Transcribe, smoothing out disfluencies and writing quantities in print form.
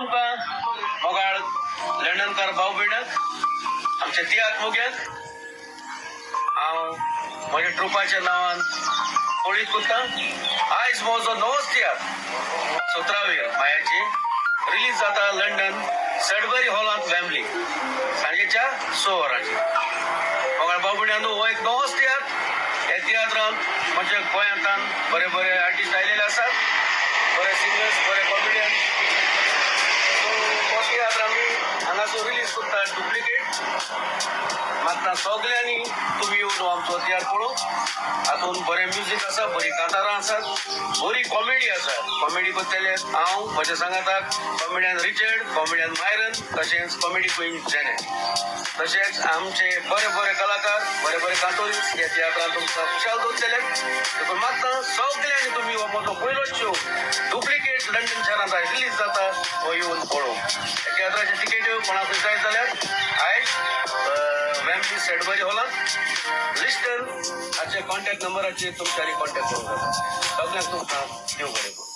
तुमकां मोगाळ लंडनकार भाव भयणाक, आमच्या तियात्र मोग्यांक हांव म्हज्या ट्रुपाच्या नांवान कळीत करता. आयज म्हजो नवोच तियात्र सतरावेर मायाची रिलीज जाता लंडन सडबरी हॉलांत वॅम्बली सांजेच्या 6 वरांचेर. मोगाळ भाव भयणांनो, हो एक नवोच तियात्र. ह्या तियात्रांत म्हज्या गोंयांतल्यान बरे बरे आर्टिस्ट आयलेले आसात, बरे सिंगर्स, बरे कॉमेडियन. सो हो तियात्र आमी हांगासर रिलीज करता डुप्लिकेट. मागता सगल्यांनी तुमी येवन आमचो तियात्र पळोवंक. हातूंत बरें म्युजीक आसा, बरी कांतारां आसात, बरी कॉमेडी आसा. कॉमेडी करतले हांव, म्हज्या सांगाताक कॉमेडियन रिचर्ड, कॉमेडियन मायरन, तशेंच कॉमेडी क्वीन जेने, तशेंच आमचे बरे बरे कलाकार, बरे बरे कांतोरीस ह्या तियात्रान तुमकां खुशाल दवरतले. देखून मागता सगल्यांनी तुमी हो म्हजो पयलोच शो डुप्लिकेट लंडन शहरांत रिलीज जाता हो येवन पळोवंक. ह्या तियात्राचे तिकेट्यो कोणाकूय जाय जाल्यार आयज वॅम्बली सॅडबरी हॉलांत लिस्टन हाचे कॉन्टॅक्ट नंबराचेर तुमच्यांनी कॉन्टॅक्ट करूंक जाता. सगल्यांक तुमकां देव बरें करूं.